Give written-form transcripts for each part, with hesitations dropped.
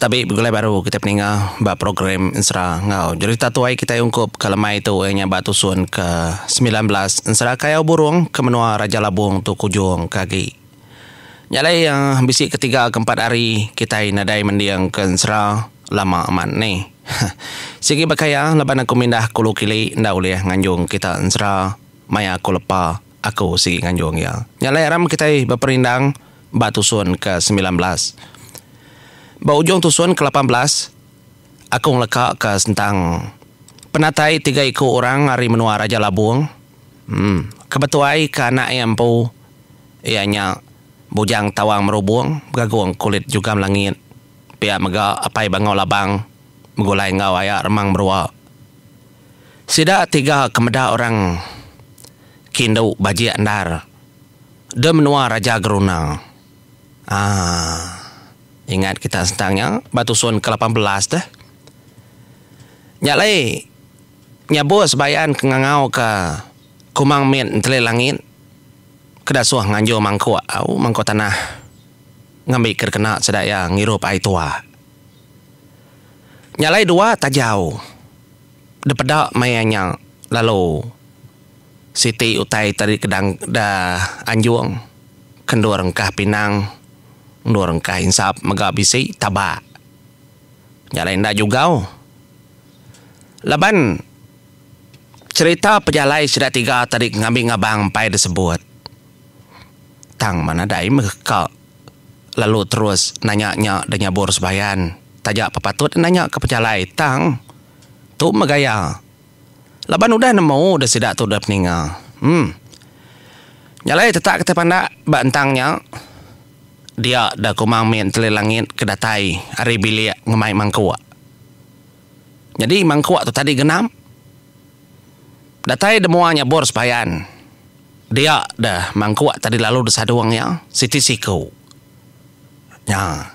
Tabi begulai baru kitai peninga ba program ensera enggau jerita tuai kitai ungkup ke lemai tu iya nya ba tusun ke 19 ensera kayau burung ke menua Raja Labung tu kujung ke agi. Nya alai bisi ketiga ke empat hari kitai nadai mending ke ensera lama amat nih. Sigi baka iya laban aku mindah kulu kili enda ulih nganjung kita ensera maya aku lepa aku sigi nganjung iya. Nya alai aram kitai beperindang ba tusun ke 19. Ba ujung tusun ke 18, aku ngeleka ke sentang penatai tiga iku orang ari menua Raja Labung, em ke betuai ke anak iya empu iya nya Bujang Tawang Merubung Begagung Kulit Jugam Langit, pia mega Apai Bangau Labang begulai enggau Aya Remang Merua. Sida tiga ke meda orang ke indu bajik endar. De menua Raja Geruna. Aaa. Ingat kita sentang nya ba tusun ke 18 deh. Nya alai nyabur sebayan ke ngangau ke Kumang Mit Enteli Langit ke dasuh nganjung mangkuk au mangkuk tanah ngambi ke dikena sida iya ngirup ai tuak. Nya alai dua tajau dipeda maya nya lalu. Siti utai tadi kedang da anjung ke endur engkah pinang endur engkah insap mega bisi tabak. Nya alai enda jugau laban cherita pejalai sida tiga tadi ngambi ngabang empai disebut. Tang meh nadai meh ka lalu terus nanya nya da nyabur sebayan taja pepatut nanya ke pejalai tang tu meh gaya. Laban udah nemu deh sida tu deh peninga. Em. Nya alai tetak kitai pandak ba entang nya. Dia deh Kumang Mit Enteli Langit ke datai ari bilik ngemai mangkuk. Nyadi mangkuk tu tadi genap. Datai demua nya bor sepayan. Dia deh mangkuk tadi lalu disadung iya siti siku. Nya.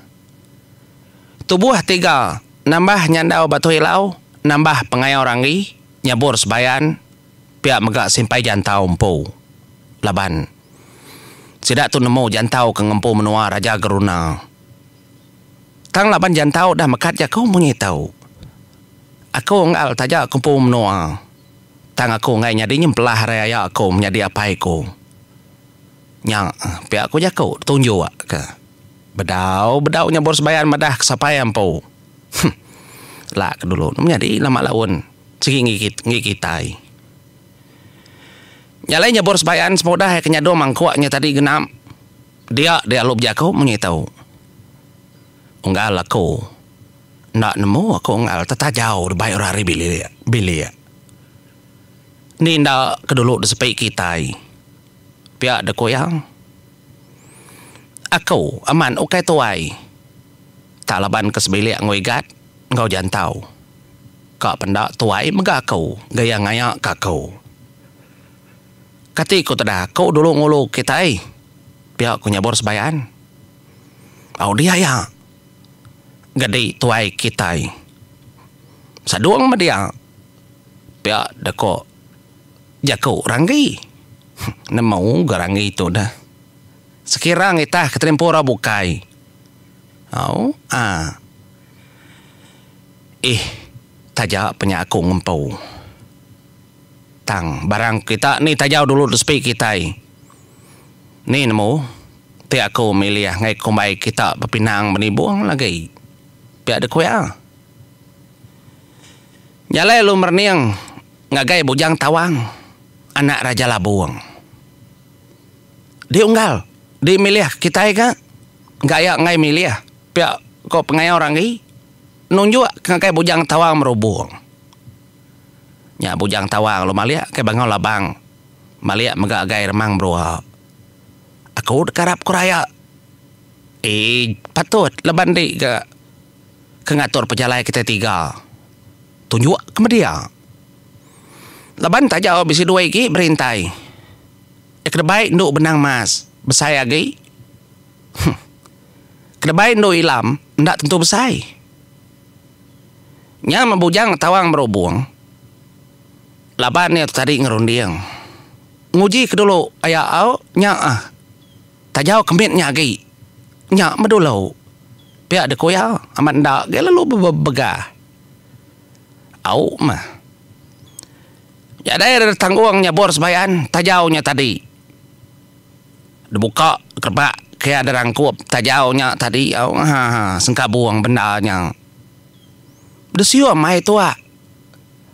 Tubuh tiga nambah nyandau Batu Ilau, nambah pengayau Ranggi, nyabur Sebayan, pia mega simpai Jantau empu. Laban sida tu nemu Jantau ke ngempu menua Raja Geruna. Tang laban Jantau udah mekat jaku munyi tu. Aku enggal taja ke empu menua, tang aku enggai nyadi nyempelah ari aya aku menyadi apai ku. Nya pia ku jaku tunjuk ke. Bedau bedau nyabur sebayan madah ke sapa iya empu. Huh. Lak ke dulu ne menyadi lama laun sigi enggi kitai. Nya alai nyabur sebayan semudah iya ke nyadung mangkuk nya tadi genap dia dia lalu bejaku munyi tu. Unggal aku enda nemu aku unggal tetajau dibai orang ari bilik bilik. Ni enda ke dulu disepi kitai. Pia deh ku iya. Aku amat ukai tuai. Tak laban ke sebilik enggau Igat enggau Jantau. Ka penda tuai mega aku gaya ngaya ka aku. Kati ku teda aku dulu ngulu kitai pia ku nyabur sebayan. Au dia iya. Gedi tuai kitai. Sadung meh dia pia deh ko jaku Ranggi. Nemu ga Ranggi tu deh. Sekira ngitah ke terimpu orang bukai. Au ah. Ih, taja penya aku ngempu. Tang barang kita ni tajau dulu disepi kitai. Ni nemu ti aku milih ngai kumbai kita bepinang benibung lagi. Pia deh ku iya. Nya alai lalu merening ngagai Bujang Tawang anak Raja Labung. Di unggal, di milih kitai ka gaya enggai milih pia ko pengayau Ranggi nunjuk ngagai Bujang Tawang Merubung. Nya Bujang Tawang lalu malik ke Bangau Labang malik mega agai Remang Berua. Aku deka arap ku raya. Eii patut laban di ga ke ngatur pejalai kitai tiga. Tunjuk ke media. Laban taja bisi dua igi berintai. Kedebai endu benang mas besai agi. Huh. Kedebai endu ilam enda tentu besai. Nya meh bujang tawang berubung. Laban iya tu tadi ngerunding. Nguji ke dulu aya au nya ah. Tajau ke mit nya agi. Nya meh dulu. Pia deh ku iya, amat enda agi lalu bebegah. Au mah. Nyadai deh tanggung nyabur sebayan tajau nya tadi. Dibuka kerebak ke iya dirangkup tajau nya tadi au haha sengkabung benda nya. Desium ai tuak.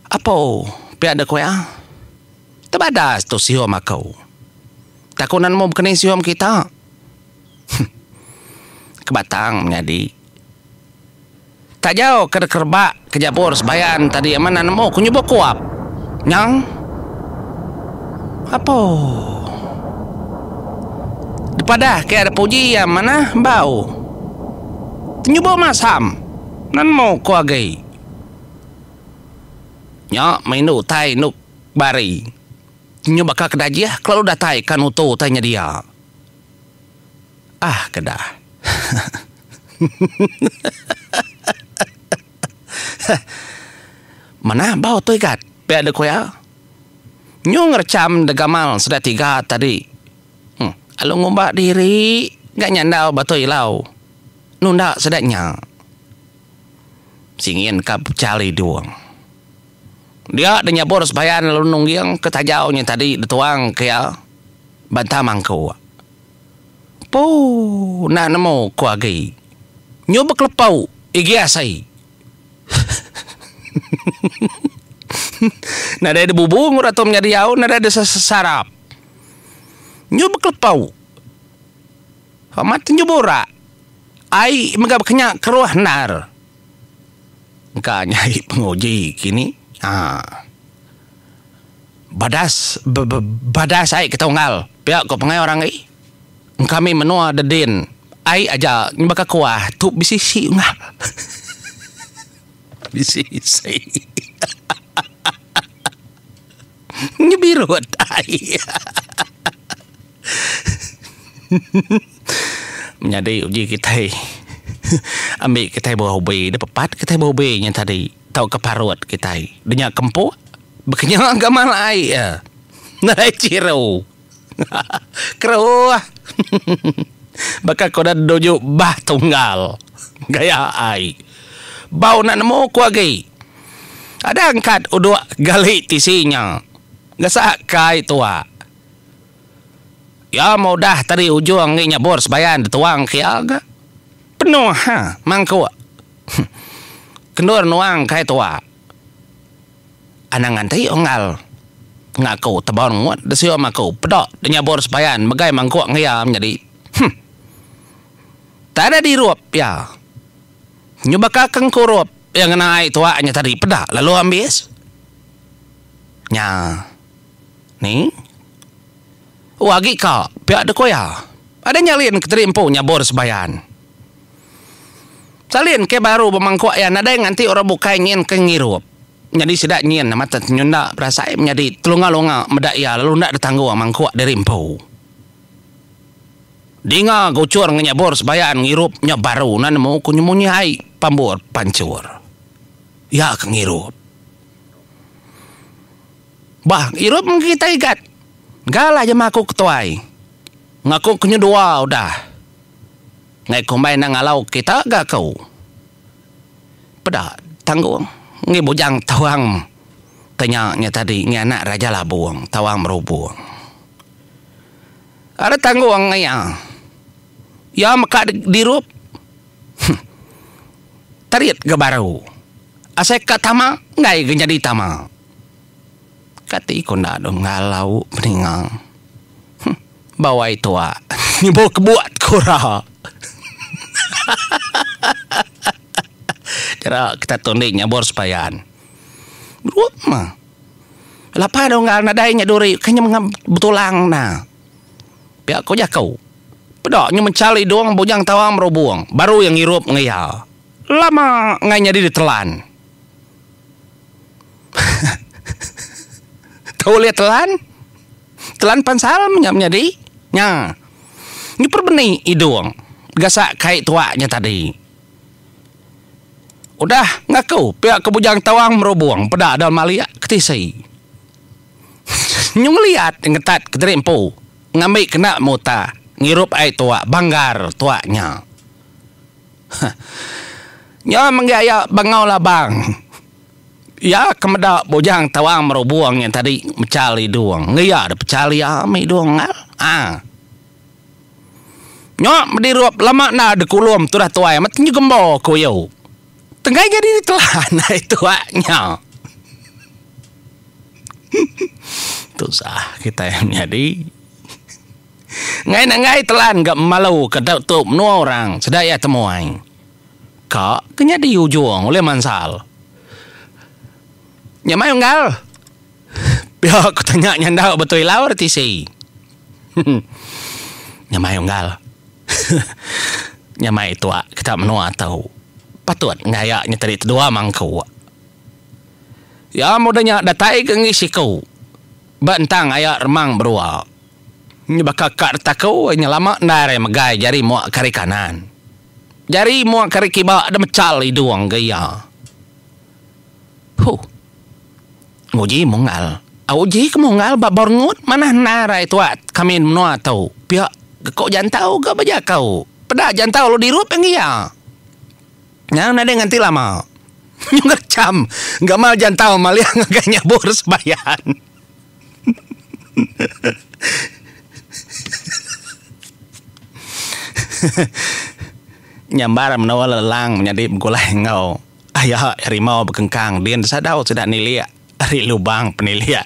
Apo pia deh ku iya. Tebadas tu sium aku. Tak aku enda nemu bekeni sium kita. Kebatang menyadi. Tajau ke kerebak ke jabur sebayan tadi amat enda nemu ku nyebut kuap. Nyang. Apo. Dipadah ke ada puji iya manah bau. Nyebut masam. Enda nemu ku agi. Nya meh indu utai indu bari. Nyu baka ke dajih kelalu datai ka nutu utai nyedia. Ah kedah. Manah bau tu igat, pia deh ku iya. Nyu ngerecham deh gamal sida tiga tadi. Huh, alu ngumba diri ga nyandau batu ilau. Nunda sida nya. Singin ka pechal idung. Dia deh nyabur sebayan lalu nungging ke tajau nya tadi dituang ke iya bantah mangkuk. Puu enda nemu ku agi. Nyu bekelepau igi asai. Nadai da bubu ngura tu menyadi au nadai da sesarap. Nyu bekelepau. Amat nyu burak. Ai mega bekenya keruh endar. Engka nyai penguji kini. Haa. Badas badas ai ke tunggal pia ko pangai orang ai. Kami menua dedin ai aja baka kuah tu bisi isi unggal. Bisi isi. Nyebirut ai. Menyadi uji kitai ambi kitai buah ubi deh pepat kitai buah ubi nya tadi tauka parut kitai. Denya kempuk. Bekenya gamal ai iya. Nadai chiru. Keruh. Baka ke udah duju bah tunggal. Gaya ai. Bau enda nemu ku agi. Ada angkat uduk gali tisi nya. Gasak ke ai tuak. Iya mah udah tadi ujung agi nyabur sebayan dituang ke iya ga. Penuh ha mangkuk. Kendur nuang ke ai tuak. Anang nganti unggal ngaku tebal ngut desium aku peda nyabur sebayan megai mangkuk ngeya menyadi. Huh. Tak ada dirup iya. Nyu baka ke engkurup iya ngena ai tuak nya tadi peda lalu ambis. Nya. Ni. Oh agi ka pia dek ku iya. Ada nyalin keteri empu nyabur sebayan. Salin ke baru bemangkuk iya nadai nganti orang bukai nyin ke ngirup. Nyadi sida nyin amat nyunda berasai menyadi telunga-lunga meda iya lalu enda ditanggung mangkuk diri empu. Dinga guchur ngenyabur sebayan ngirup nya baru enda nemu ku nyemunyi ai pambur panchur. Iya ke ngirup. Bah irup menggi kitai igat. Galah jema aku ketuai. Ngaku ke nyedua udah. Ngai kumbai enda ngalau kita ga aku. Peda tanggung ngi bujang tawang te nya nya tadi ngi anak Raja Labung tawang Merubung. Ada tanggung iya. Iya meka dirup huh terit ga baru. Asai ka tama enggai ga nyadi tama. Kati ku enda dong ngalau peninga. Huh bawai tuak nyebut kebuat kura. Kira kita tundi nyabur sepayan. Berup mah. Lapa dong ngal nadai nya duri ke nya betulang na. Pia ko jaku. Peda nyu menchal idung bujang tawang merubung baru iya ngirup ngeya. Lama ngai nyadi ditelan. Tau ulih telan. Telan pansal menya menyadi. Nya. Nyuper benik idung gasak kai tuak nya tadi. Udah ngaku pia ke Bujang Tawang merubung peda dal malik ke tisi. Nyu ngeliat ngetat kediri empu ngambi kena muta ngirup ai tuak banggar tuak nya. Nya menggi aya Bangau Labang. Iya ke meda Bujang Tawang Merubung nya tadi mechal idung. Ngeya da pechal iya mih idung ngal. Aa. Nya bedirup lama enda dikulum tudah tuai amat nyegembo ku iyu. Tenggai nyadi ditelan ai tuak nya. Tusah kitai menyadi. Enggai enda enggai telan ga malu ke tu menua orang sida iya temuai. Ka ke nyadi ujung ulih mansal. Nya mai unggal. Pia ku tanya nyandau betu ilau ari tisi. Nya mai unggal. Nya mai tuak kita menua tu. Patut ngaya nya tadi tedua mangkuk. Iya mudah nya datai ke enggi siku ba entang aya remang berua. Nya baka ka retaku nya lama endar iya megai jari mua ke ari kanan. Jari mua ke ari kiba da mechal idung ga iya. Huh. Nguji munggal. Au uji ke munggal ba Borngut manah endar ai tuak kami menua tu. Pia ke ko Jantau ga bejaku. Peda Jantau lalu dirup enggi iya. Nya nadai nganti lama. Nyu ngerecham gamal Jantau malih ngagai nyabur sebayan. Nyambar menua lelang menyadi begulai enggau aya harimau bekengkang din sadau sida nilik ari lubang penilik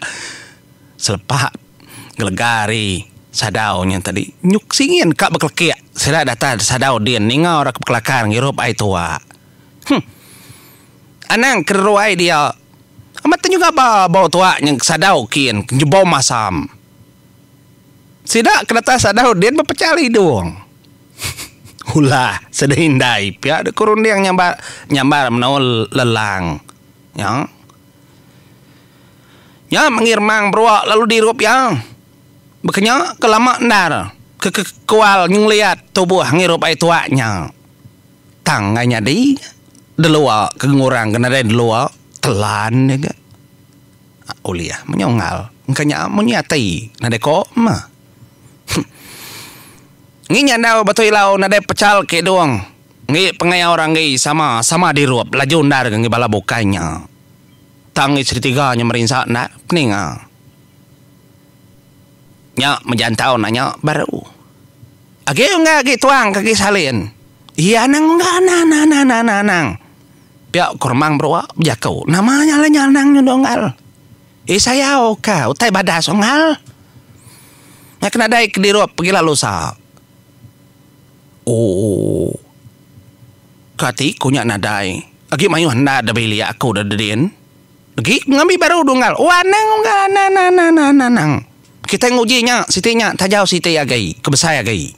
selepa gelega ari sadau nya tadi. Nyuk singin ka bekelekik sida datai sadau din ninga orang ke bekelakar ngirup ai tuak. Huh. Anang ke ruai dia. Amat tenyu ngaba bau tuak nya sadau kin jebau masam. Sida ke datai sadau din bepechal idung. Ulah sida indai pia deka runding nyambar nyambar menaul lelang. Nya. Nya menggi remang berua lalu dirup iya. Baka nya ke lama endar ke kekual ngeliat tubuh ngirup ai tuak nya. Tang enggai nyadi delua ke ngurang ke nadai delua telan nya ga ulih menyunggal engka nya munyi ati nadai ko meh. Ngi nyandau batu ilau nadai pechal ke idung ngi pengayau ranggi sama sama dirup laju endar ga ngi bala bukai nya. Tang ngi seritiga nya merinsa enda peninga. Nya mejantau nanya baru. Agi unggal agi tuang ke agi salin. Iya anang unggal anang anang anang anang anang anang. Pia ku Remang Berua bejaku. Nama nya alai nya anang nyudu unggal. Eh sayau ka utai badas unggal. Nya ke nadai ke dirup pegila lusa. Ooh. Kati ku nya nadai. Agi mayuh enda da bilik aku da dedin. Agi ngambi baru dunggal. Oh anang unggal anang anang anang anang anang. Kitai nguji nya siti nya tajau siti agi ke besai agi.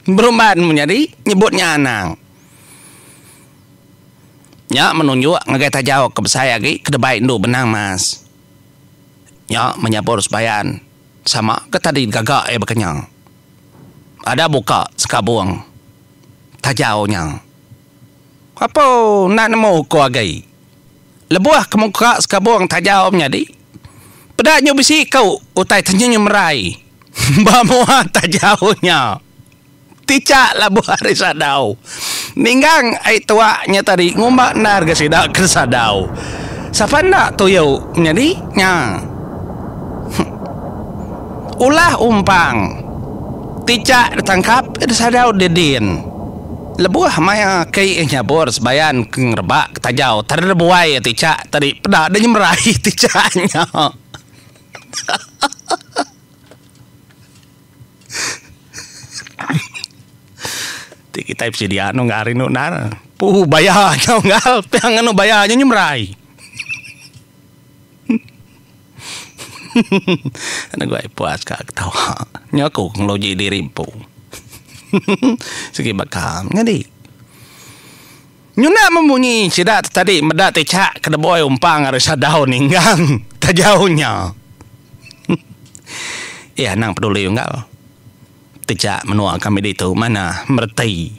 Berumban menyadi nyebut nya anang. Nya menunjuk ngagai tajau ke besai agi ke debai endu benang mas. Nya menyabur sebayan sama ke tadi gaga iya baka nya. Ada buka sekabung tajau nya. Apo enda nemu ku agi. Lebuh ke muka sekabung tajau menyadi, peda nyu bisi ku utai te nyemerai ba mua tajau nya. Tichak labuh ari sadau. Ninggang ai tuak nya tadi ngumba endar ga sida ke sadau. Sapa enda tuyu menyadi nya. Ulah umpang tichak ditangkap disadau didin. Lebuh maya ke iya nyabur sebayan ke ngerebak ke tajau tadi deh buai iya tichak tadi peda deh nyemerai tichak nya. Ti kitai besedia anu enggau hari anu endar. Puh baya nyau enggau pia nganu baya nya nyemerai. Enda guai puas ka ketawa. Nya aku ngeluji diri empu. Sigi baka nyadi. Nyunda memunyi sida ti tadi meda ti chak ke deboi umpang ari sadau ninggang tajau nya. Iya anang peduli unggal. Ti chak menua kami ditu manah mereti.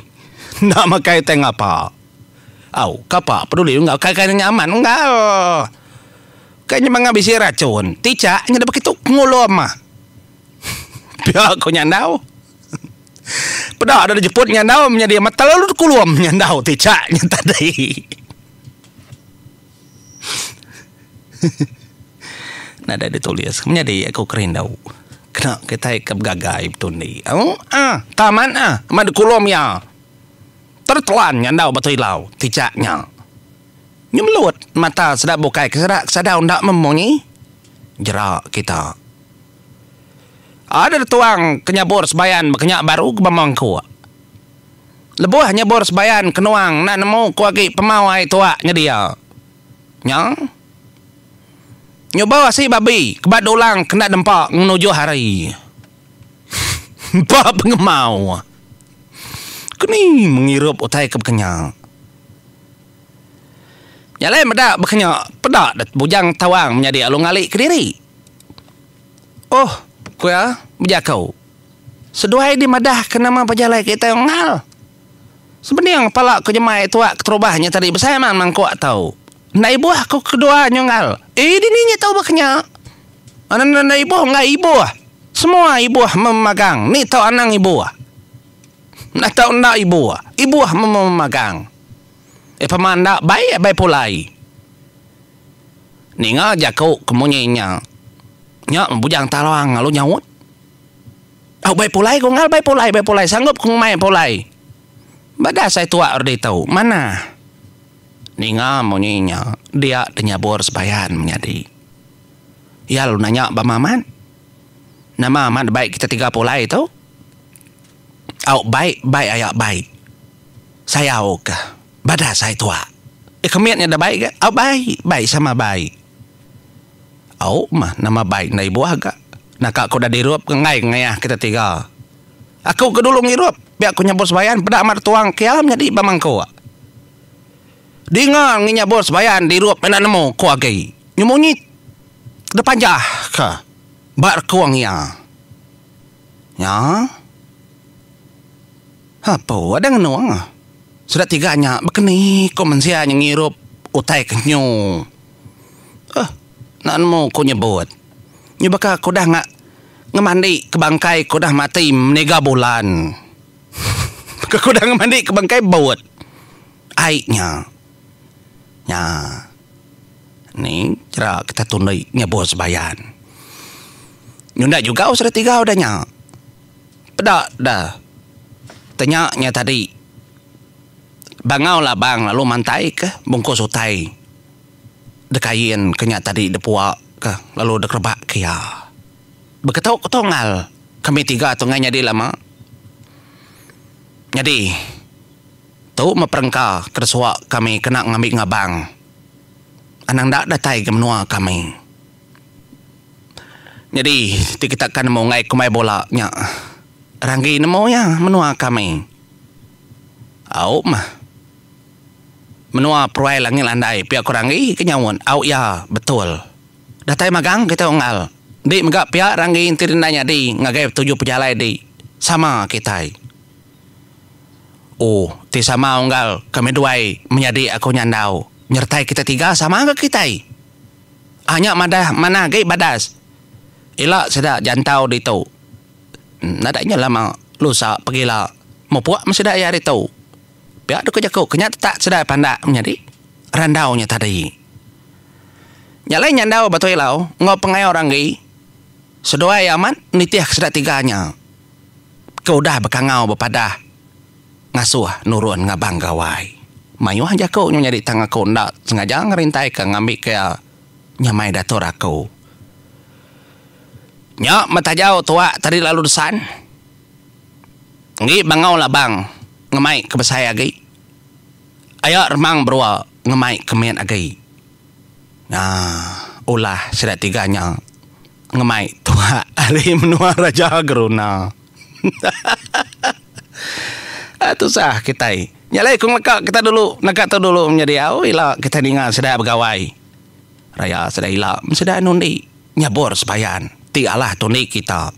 Enda makai utai ngapa. Au, kapa peduli unggal kai kai nyaman unggal. Kai nya manga bisi rachun. Tichak nya dep kitu ngulum ah. Pia ku nyandau. Peda deh jeput nyandau menyadi amat telalu kulum nyandau ti chak nya tadi. Nadai ditulis menyadi aku kerindu kena kitai ke begagai betundi. Au ah taman ah amat dikulum iya. Tertelan nyandau batu ilau ti chak nya. Nyemelut mata sida bukai ke sida sadau enda memunyi jera kita. Ada tuang ke nyabur sebayan baka nya baru ke bemangkuk. Lebuh nyabur sebayan ke nuang enda nemu ku agi pemau ai tuak nyedia. Nya. Nyuba asi babi ke ba dulang ke enda dempa ngenujuh hari. Empa pengemau. Keni mengirup utai ke baka nya. Nya alai meda baka nya peda deh Bujang Tawang menyadi alu ngali kediri. Oh, ku iya bejaku. Seduai di madah ke nama pejalai kitai unggal. Sebening pala ku jemai tuak keterubah nya tadi besai amat mangkuk tau. Enda ibuh ku kedua nya unggal. Eh dini nya tau baka nya. Enda enda ibuh enggai ibuh. Semua ibuh memagang ni tau anang ibuh. Enda tau enda ibuh. Ibuh memagang. Eh pema enda bai bai pulai. Ninga jaku ke munyi nya. Nya Bujang Talang lalu nyaut. Au bai pulai ku enggau bai pulai bai pulai sanggup ku ngemai pulai. Badas ai tuak re ditu manah. Ninga munyi nya dia deh nyabur sebayan menyadi. Iya lalu nanya ba Mamat. Nama amat bai kita tiga pulai tu? Au bai bai aya bai. Sayau ka badas ai tuak. Eh kemit nya da bai ga. Au bai bai sama bai. Au mah nama bai enda ibuh ga. Naka ku udah dirup ke enggai ngayah kita tiga. Aku ke dulu ngirup pia ku nyabur sebayan peda amat tuang kia menyadi ba mangkuk. Dinga ngi nyabur sebayan dirup enda nemu ku agi. Nyemunyi depanjah ka ba rekung iya. Nya. Apo ada ngenung. Sida tiga nya bekeni ko mensia nya ngirup utai ke nyu. Eh enda nemu ko nyebut. Nyu baka ke udah ngemandi ke bangkai ke udah mati meniga bulan. Baka ke udah ngemandi ke bangkai but ai nya. Nya. Ni chara kita tundi nyebut sebayan. Nyunda juga sida tiga udah nya. Peda da tenya nya tadi Bangau Labang lalu mantai ke bungkus utai dekain ke nya tadi depua ke lalu dekerebak ke iya. Beketu ketu ngal kami tiga tu ngai nyadi lama. Nyadi tu meh perengka ke desuwa kami kena ngambi ngabang. Anang enda datai ga menua kami. Nyadi ti kita ka nemu enggai kumbai bula nya Ranggi nemu iya menua kami. Au mah. Menua Peruai Langit Landai pia ku Ranggi ke nyaut au iya betul. Datai magang kitai unggal. Di mega pia Ranggi enti enda nyadi ngagai tuju pejalai di sama kitai. Oh ti sama unggal kami duai menyadi aku nyandau nyertai kitai tiga sama ga kitai. Ah nya madah manah agi badas. Ila sida jantau ditu. Nadai nya lama lusa pegila mupuk meh sida iya ditu. Pia deka jaku ke nya tetak sida pandak menyadi randau nya tadi. Nya alai nyandau Batu Ilau enggau Pengayau Ranggi seduai amat nitih ke sida tiga nya ke udah bekangau bepadah. Ngasuh nurun ngabang gawai. Mayuh jaku nya menyadi tang aku enda sengaja ngerintaika ngambika iya nyamai datur aku. Nya meh tajau tuak tadi lalu desan. Enggi bangau labang ngemai ke besai agi. Aya remang berua ngemai ke mit agi. Nya ulah sida tiga nya ngemai tuak ari menua Raja Geruna. Tusah kitai. Nya alai ku ngeleka kita dulu naka tu dulu menyadi au ila kitai ninga sida begawai. Raya sida ila sida nundi nyabur sebayan ti alah tundi kita.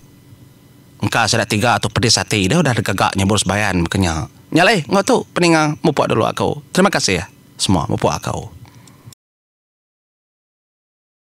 Engka sida tiga tu pedis ati deh udah digaga nyabur sebayan baka nya. Nya alai enggau tu peninga mupuk dulu aku. Terima kasih semua mupuk aku.